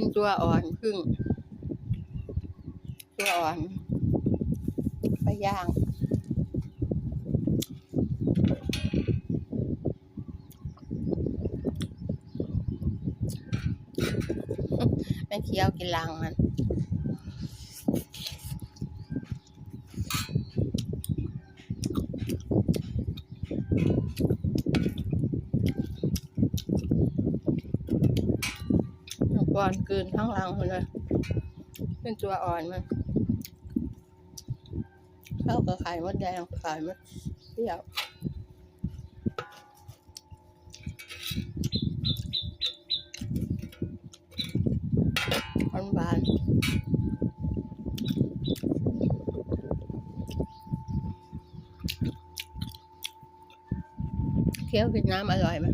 ກິນຕົວອ່ອນ ເພິ່ງ ຕົວອ່ອນ ໄປຍ່າງ ແມ່ຂຽວກິນຫຼັງມັນ. ກ່ອນກືນທາງຫຼັງພຸ້ນນະ ເປັນຕົວອ່ອນມັນ ເຂົາກໍໄຂ່ມົດແດງ ໄຂ່ມົດປ່ຽວ. ຫວານໆ ຂຽວກິນນ້ຳອະລ່ອຍມັນ.